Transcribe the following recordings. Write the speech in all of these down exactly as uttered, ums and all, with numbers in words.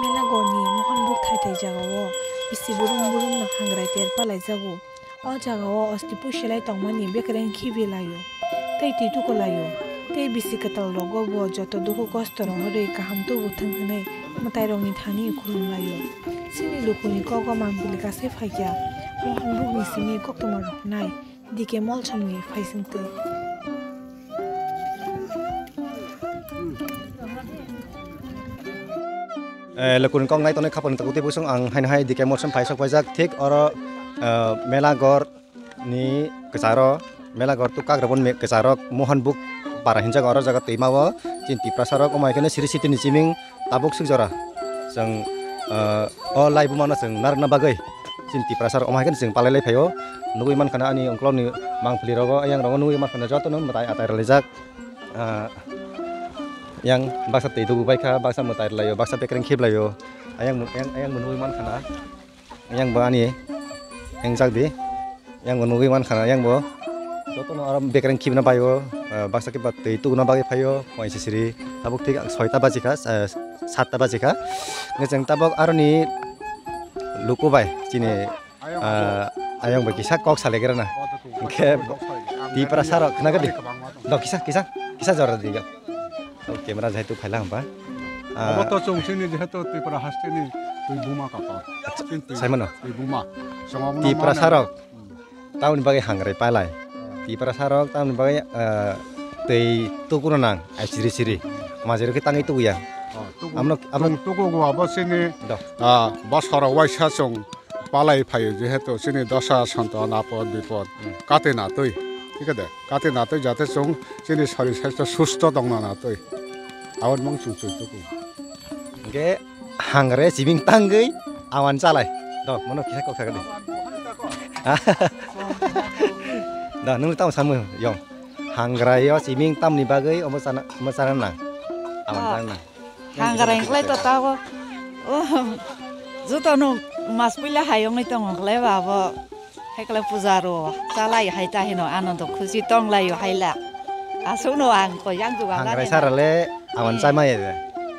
Melagorni Mohanbuk thai thai jagao bisi burum burumno hangrai ter palaijago. O jagao osti puiselai tongmani bekreng khibi laio, tei twi tuku laio, tei bisi kwtal rogo bo joto dukhu kosto rohorwi kaham tubu thwng hwnwi mwtairokni thani khulum laio. Chini lukuni kogo mangpili kasai phaikha, Mohanbukni simi koktwma rohornai. D K Molsomni phaisingtwi. Eh, lukuni kok nai tonwi khapang twi busung ang haino hai D K Molsom phaisok paijak thik oro, eh, Melagor ni kwcharo, Melagor tu kagrabon me-, kwcharo Mohanbuk para hinjak oro jaga twima o chini Tiprasa rok omo hai kheno siri siti ni chiming tabuk suk jora. Chwng, eh, o lai buma no chwng narwkna bagwi chini Tiprasa rok omo hai kheno chwng palai lai phaio. Nugwi mankha na ani ungkulok ni mangpili rogo, ayang rogo nugwi mankha na joto no mwtai atai rwlaijak. Ah, yang baksa twi tubu bai kha, baksa mwtai rwlaio, baksa bekreng khiplaio. Ayang, ayang, ayang bo nugwi mankha na. Yang bo ani engjak di. Yang bo nugwi mankha na, yang bo joto no aro bekreng khibna bai o, ah, baksa khe ba twi tuguna bagwi phaio, points siri. Tabuk thik soita baji kha, ah, satta baji kha. Hwnkhe chwng tabuk aroni luku bai chini, ah, ayang bai kisa kok salaigra na. Hwnkhe Tiprasa rok khna gadi. Dok kisa, kisa, kisa jora di. O camera jaitu phaila hamba. Ah, obo to chwng chini jehetu Tripura hasteni twi buma kator. Acha, chini twi, saimano? Twi buma. Chwng omono Tiprasa mano. Rok. Hmm. Tamoni bagwi hangrai palai. Hmm. Tiprasa rok tamoni bagwi, ah, twi tukuno nang, ai siri siri. Majero khe tangwi tukuya. Oh, tuku-, amno, amno chwng tukugo abo chini, do. Ah, bosoro waisa chwng palai phaio, jehetu chini dosa, sonton, apod, bipod, hmm, kate na twi, thik ase? Kate na twi jate chwng chini sari saisto susto tongna na twi. Aboni mung chwng chwng tuku. Hwnkhe hangre chibing tangwi awan chalai. Do, mono kisa kok sakadi. Do, nung tamo samung yong. Hangre yo chibing tamni bagwi omo chana, omo chana nang. Awan, oh, chana nang. Hangrai wngkhlai to tabuk. Oh, jotono mas puila hai wngwi tongo wngkhlai ba abo. Haikwlai puja rwo chalai hai ta hino anondo khusi tonglaio haila. Aswkno ang koi yang jugal hangrai sarale awan, eh, chamaya de.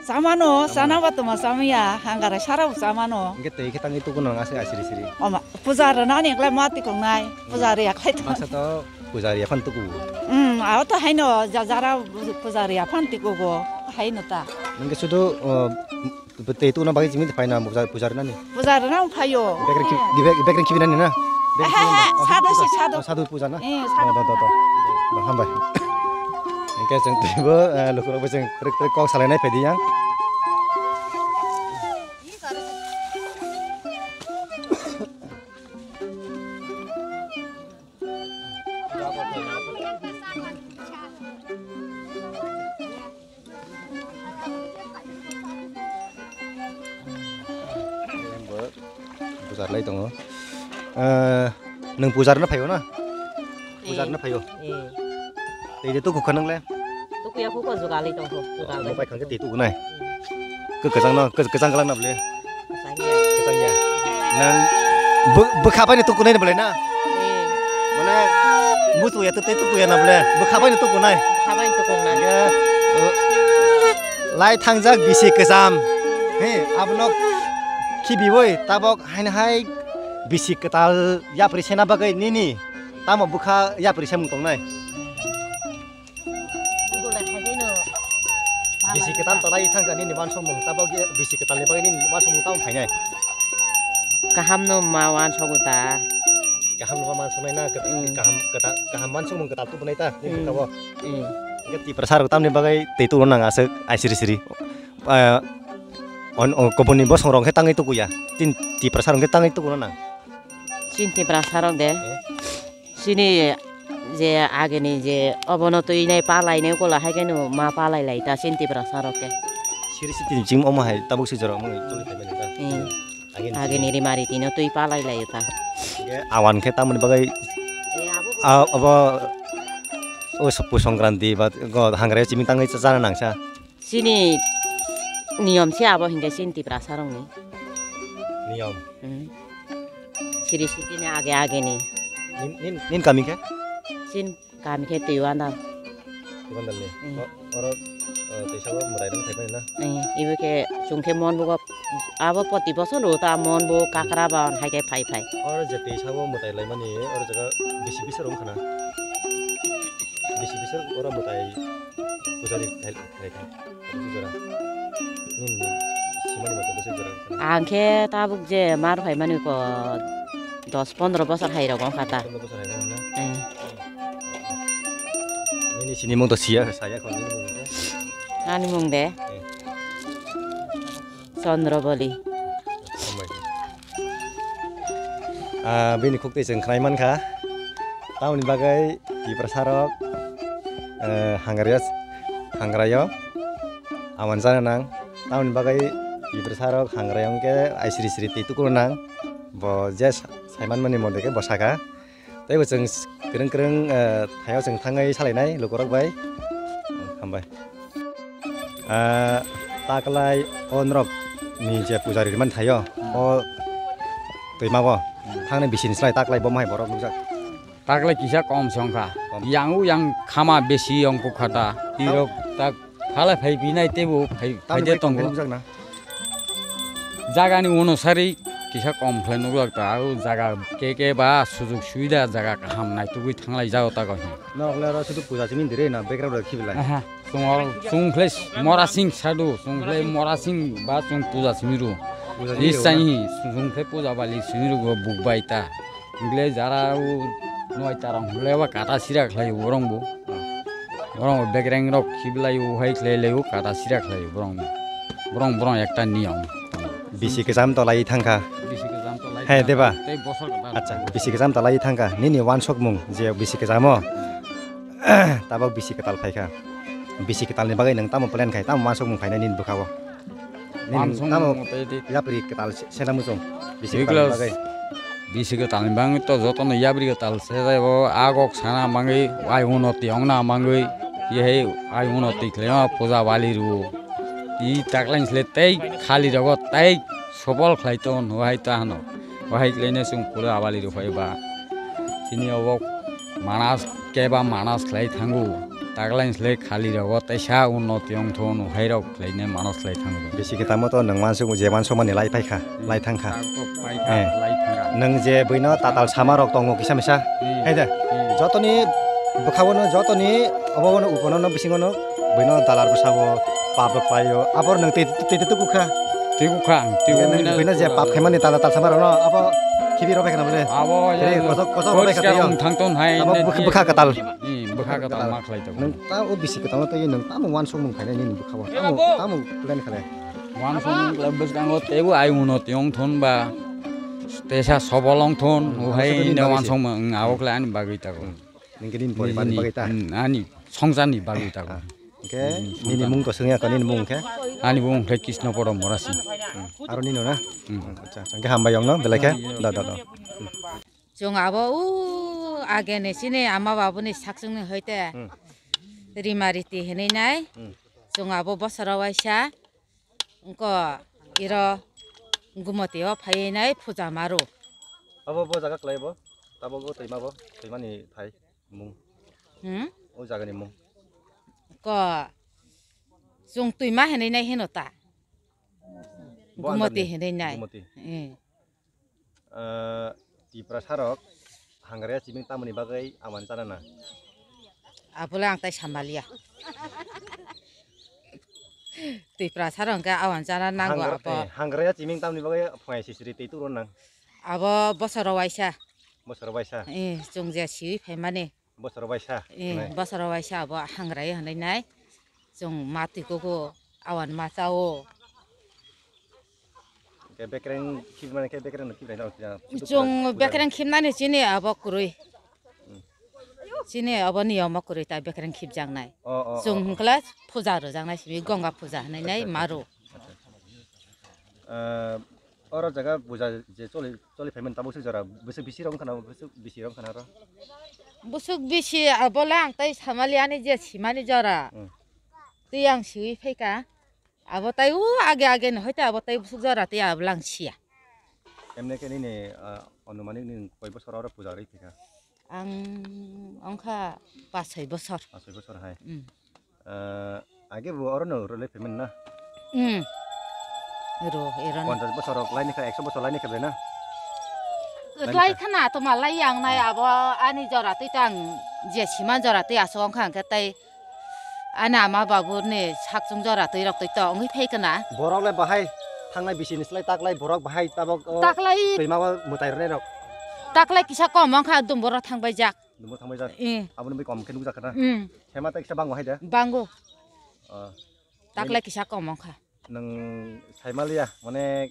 Chamano, chamano. Chana ba tongma chamaya, hangrai sarao chamano. Hwnkhe twi khe tangwi tukuno aswk asiri siri. Oma, puja rwnani wngkhlai ma tikongnai, puja rwya khlai to. Baksa to Pujari aphano tuku. Hmm, abo to haino ja-, jara pujari aphano tukugo, haino ta. Nungke sudu, uh, tei tuna bagwi jimi phaina puja-, pujari nani. Pujari nang phaio. Bekre ki-, bekre kibinani na? Bekre kibinani. Ehe, oh, sadu si, sadu. Oh, sadu puja na? Eh, sadu. Oh, do, do, do. Puja. Do, hambai. Nungke chwng twibo, eh, lukurok bo chwng trik trik kok salainai phaidi yang. Pujar lai tongo. Eh, nwng pujar no phaio na? Pujar no phaio. Eh. Tei de tuku kha nang le? Tuku ya khuko jugal lai tong kho, jugal lai. Mo pai khang ke tei tuku nai. Hmm. Ke kachang no, ke kachang kalang na ble. Kachang ya. Kachang ya. Nang bu-, bwkha bai ni tuku nai na ble na? Eh. Mane mutu ya to tei tuku ya na ble. Bwkha bai ni tuku nai. Bwkha bai ni tuku nai. Ya, uh, lai thangjak bisi kacham. He, abno khibi boi tabok hain hai bisi kwtal yapri sena bagwi nini. Tamo bwkha yapri semung tongnai. Bisi kwtal talai thangkha nini wansukmung, tabok bisi kwtalni bagwi nini wansukmung tamo phainai? Kahamno ma wansukgo ta. Kahamno ma wansuknai na, kwt-, mm, kaham, kwta-, kaham wansukmung kwtal tubunai ta, nini, mm, bwkhao. Mm. Hwnkhe Tiprasa rok tamni bagwi tei tubuno nang aswk ai siri siri. Ah, on, on, kubunni bosongrok khe tangwi tukuya. Tin Tiprasa rok khe tangwi tukuno nang. Chini Tiprasa rok de. Eh? Chini je ageni je obono twi nai palai nai kola hai khe no ma palai lai ta chini Tiprasa rok khe. Siri siti ni chim omo hai tabuk si jora omo choli phai mani ta. Hmm. Ageni chini. Ageni rimari tino twi palai lai ta. Ye awan khe tamoni bagwi. Eh, abo. Ah, abo o Sophu Songkranti ba go hangre chiming tangwi cha-, chana nangsa. Chini niyom se abo hinkhe chini Tiprasa rokni. Niyom. Hmm. Siri sitini age age ni. Nin, nin, nin kami khe? Chin kami khe Twiwandal. Twiwandal ni. Hmm. O-, oro Oh, tei sabo mwtai nang thai mani na? Eh, ibo khe chwng khe mon bugo abo poti bosor ro ta mon bu kakra ba hai khe phai phai. Oro je tei sabo mwtai lai mani oro jaga bisi bisi rong khana. Bisi bisi oro mwtai pujari khai khai kha. Bisi jora. Nin simani mwtai bisi jora. Ang khe tabuk je mar phai mani ko dos pondro bosor hai rok wng kha ta. Pondro bosor hai rok wng na? Eh. Nini sini mung to siya, saya ko nini mung to. Ani mung de? Eh. Chandra Bali. Hambai. Ah, bini khuk twi chwng khnai man kha. Tamoni bagwi Tiprasa rok, eh, hangraya, hangrayo awan jana nang. Tamoni bagwi Tiprasa rok hangrayo hwnkhe aisiri siri twi tukuna nang. Bo je sa-, saiman mani mote khe bo saka. Tei bo chwng s-, kwrwng kwrwng, eh, thaio chwng thangwi salainai lukurok bai. Hambai. Ah, taklai o norok ni je pujari rimani thaio, o twima bo thangni bisini slai taklai bo mohai borok nukjak. Taklai kisa kom se wngkha. Kom. Yang o yang khama besi wngkha ta. Tao. Tirok tak phalai phai binai teibo phai, tamo phai de bai tongo. Nukjak na. Jagani uno sari kisa kom khlai nukjak ta, o jaga ke ke ba sujug subida jaga kaham naitugwi thanglai jago ta kok. Norok le oro sudu puja simi dire na background rok khibilai. Aha, chwng oro chwng khlai mora sing sadu, chwng khlai mora sing ba chwng puja simi ru. Puja simi ru na? Isai hi, chwng khlai puja bali simi ru go buk bai ta. Hwngle jara o noi tarong hwngle ba kata sira khlai borong bo. Borong bo bekreng rok khiblai o hai khlai lai o kata sira khlai borong. Borong borong ekta niyom. Bisi kwcham to lai thangkha. Bisi kwcham to lai. Hai, thangkha. Deba? Tei bosor kwtal. Acha, bisi kwcham to lai thangkha. Nini wansukmung je bisi kwchamo. Tabok bisi kwtal phaikha. Bisi kwtalni bagwi nwng tamo plan khai, tamo wansukmung phainai nini bwkhao? Nini wansukmung tamo tei di. Yapri kwtal se-, sena muchung. Bisi kwtalni bagwi. Bisi kwtalni bagwi to jotono yapri kwtal se jai bo agok sana mangwi ai uno tiyong na mangwi. Yehai ai uno tikhlema puja bali ru. I taklain sle tei khali rogo tei sobol khlai to no hai ta hano. Wahai khlaina chwng pura abali rw phai ba. Chini obo manas keba manas khlai thango. Taklain slai khali rogo teisa unnoti wng thung hai rok khlaina manas khlai thango. Bisi kwtamo to nwng wansuk je wansuk mani lai phai kha, lai thang kha. Tabuk phai kha, eh, lai thang kha. Nwng je buino tatal sama rok tongo kisa misa. Hmm. Hai da. Hmm. Jotoni bwkhao no jotoni obo no ukono no bisingo no buino dalar bwsabo pap rok khlaio. Abor nwng twi twi twi tukukha. Twi kukha, twi kukha. Buino je pap khaimani tala talsama rokno abo khibi rok bai khana bole. Abo ya kosok kosok rok bai khana. Thang ton hai. Abo bwkha kwtal. Hmm, bwkha kwtal ma khlai tongo. Nwng ta o bisi kwtal no tei nwng tamo wansuk mung khainai nini bwkha bo. Tamo tamo plan khalai. Wansuk mung khlai bwskango teibo ai uno tiyong thon ba. Tesa sobolong thon, hmm, uhai ne wansuk mung abo khlai ani bagwi tago. Nini, nini poribar ni bagwi ta? Hmm, ani songjar ni bagwi tago. Ah. Hwnkhe nini mung to swngya kha, nini mung khe? Ani mung khe Krishna Podo Morasing. Hmm. Aro nini na? Hmm. Hmm, acha, acha. Hwnkhe hambai yong no, belai khe? Da, da, da. Chwng abo o age ni chini ama babu ni sakchung ni hoite. Hmm. Rima riti hinui nai. Hmm. Chwng abo bosoro waisa. Wngkha iro Gumoti o phaiwi nai puja maru. Abo bo jaga kwlai bo? Tabuk o twima bo? Twimani phai mung. Hmm? O jagani mung. Ko chwng twima hinwi nai hino ta. Bo Gumoti andani? Hinwi nai. Gumoti. Eh. Ah, Tiprasa rok Hangraya chiming tamoni bagwi awan chana na? Abole ang tai samaliya. Tiprasa rok hwnkhe awan chana nango. Hangra-, abo. Eh, Hangraya chiming tamoni bagwi phungai sisiri tei turo nang? Abo bosoro waisa. Bosoro waisa? Eh, chwng je siwi phaimani. Bosoro waisa? Eh, hinai. Bosoro waisa abo Hangraya hinwi nai. Chwng ma twi kuku awan ma chao. Hwnkhe bekreng khibmani khe bekreng no khibnai no kisa. Chwng bekreng khibnani chini abo kwrwi. Hmm. Chini abo niyom o kwrwi ta bekreng khibjaknai. Oh, oh, chwng oh, oh. Hwnkhe puja rwjaknai simi Ganga puja hinwi nai maru. Acha, acha. Ah, oro jaga puja je choli, choli phaimani tabuk se jora bwswk bisi rok wngkha na, bwswk bisi rok wngkha na oro? Bwswk bisi abole ang tai samali ani je simani jora. Hmm. Tei ang siwi phaikha. Abo tai o age age no hoite abo tai bwswk jora tei abo lang siya. Emne khe nini, ah, anumanik nini koi bosor oro puja rwi thika? Ang wngkha pas soi bosor. Pas soi bosor hai. Mm. Ah, Age bo oro no rwlai phaimani na? Hmm. Ro, ero no. Ponchas bosor rok laini kha, ekso bosor laini kha bai na? Lai khana to malai yang nai abo ani jora twi tang je sima jora twi aswk wng kha hwnkhe tei ani ama babu ni sakchung jora twi rok twi to wngwi phai khana. Borok le bahai thangnai bisi ni slai taklai borok bahai tabok o taklai twima o mwtai rwnai rok. Taklai kisa kom wng kha dum borok thang bai jak. Dum borok thang bai jak. Eh. Aboni bai kom khe nukjak khana. Hmm. Sema tai kisa bango hai da. Bango. Ah. Taklai kisa kom wng kha. Nwng saimaliya, mane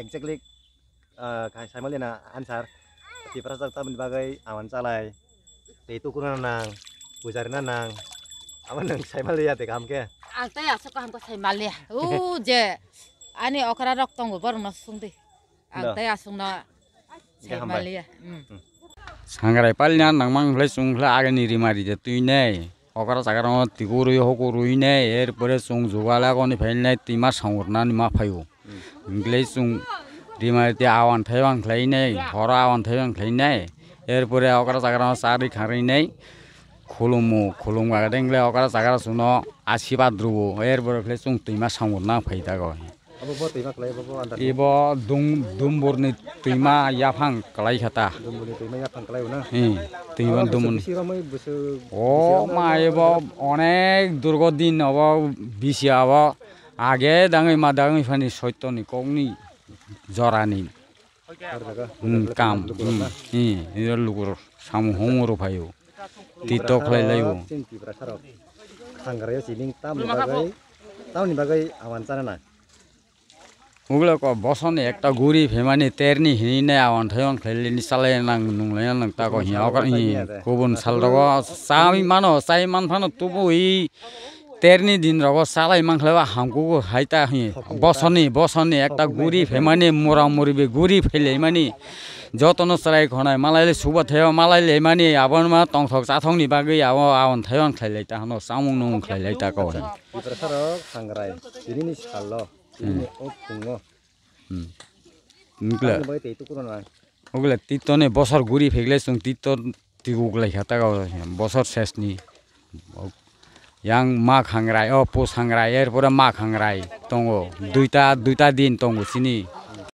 exactly, ah, kai saimaliya na answer. Tiprasa tamni bagwi awan chalai. Tei tukuna nang, pujari na nang. Amo nwng saimaliya de kam khe. Ang tei aswk kaham khe saimaliya. O je ani okra rok tongo borokno sungdi. Ang tei aswkno saimaliya. Hmm. Sangrai palina nangmang khlai chwng khlai agini rimari de twi nei. Okra chagra no tikurwi hukurwi nei, er pore chwng jugala goni phainai twima sangwrnani ma phaio. Hwnkhe chwng rimari twi awan thaiwan khlainai, horo awan thaiwan khlainai. Er pore okra chagra no charwi kharwi nai khulumu, khulum ga dengkhle okra chagra chwngno asibad rwo. Er pore khlai chwng twima sangwrna phai dago. Abo bo twima khlai, abo bo andar. Ibo dum-, dumburni twima yaphang kwlai kha ta. Dumburni twima yaphang kwlai o na? Hmm, twima dumburni. Bisi romwi bwswk, o bisi romwi ma, abo ibo onek durgo din abo bisi abo age dangwi ma dangwi phani soitoni kokni jorani. Ar jaga. Hmm, kam. Hmm, hmm, iro lukur samung hongoro phaio. Tito khlai laio. Chini Tiprasa rok. Khangraio sining tamni bagwi, tamni bagwi awan chana na. Ugla ko bosoni ekta guri phemani terni hini ne awan thayon khlailini salai nang nunglai nang ta ko hi okar hi kubun sal rogo chai mano chai man phano tubu hi terni din rogo salai man khlaiba hamkugo hai ta hi bosoni bosoni ekta guri phemani mura muri be guri phailaimani jotono chwrai khonai malai le suba thaio malai laimani aboni ma tongthok chathokni bagwi abo awan thayon khlailai ta hano chamung nung khlailai ta ko hi. Tiprasarok sangrai tinini sallo. Hmm. Ini o pungo. Hmm. Nukla. Ang bai tei tukuro na. Ogla tito ni bosor guri phegle chwng tito tiguk lai kha ta bosor ses ni. Yang ma khangrai, o pus khangrai, er pore ma khangrai tongo. Duita, duita din tongo sini.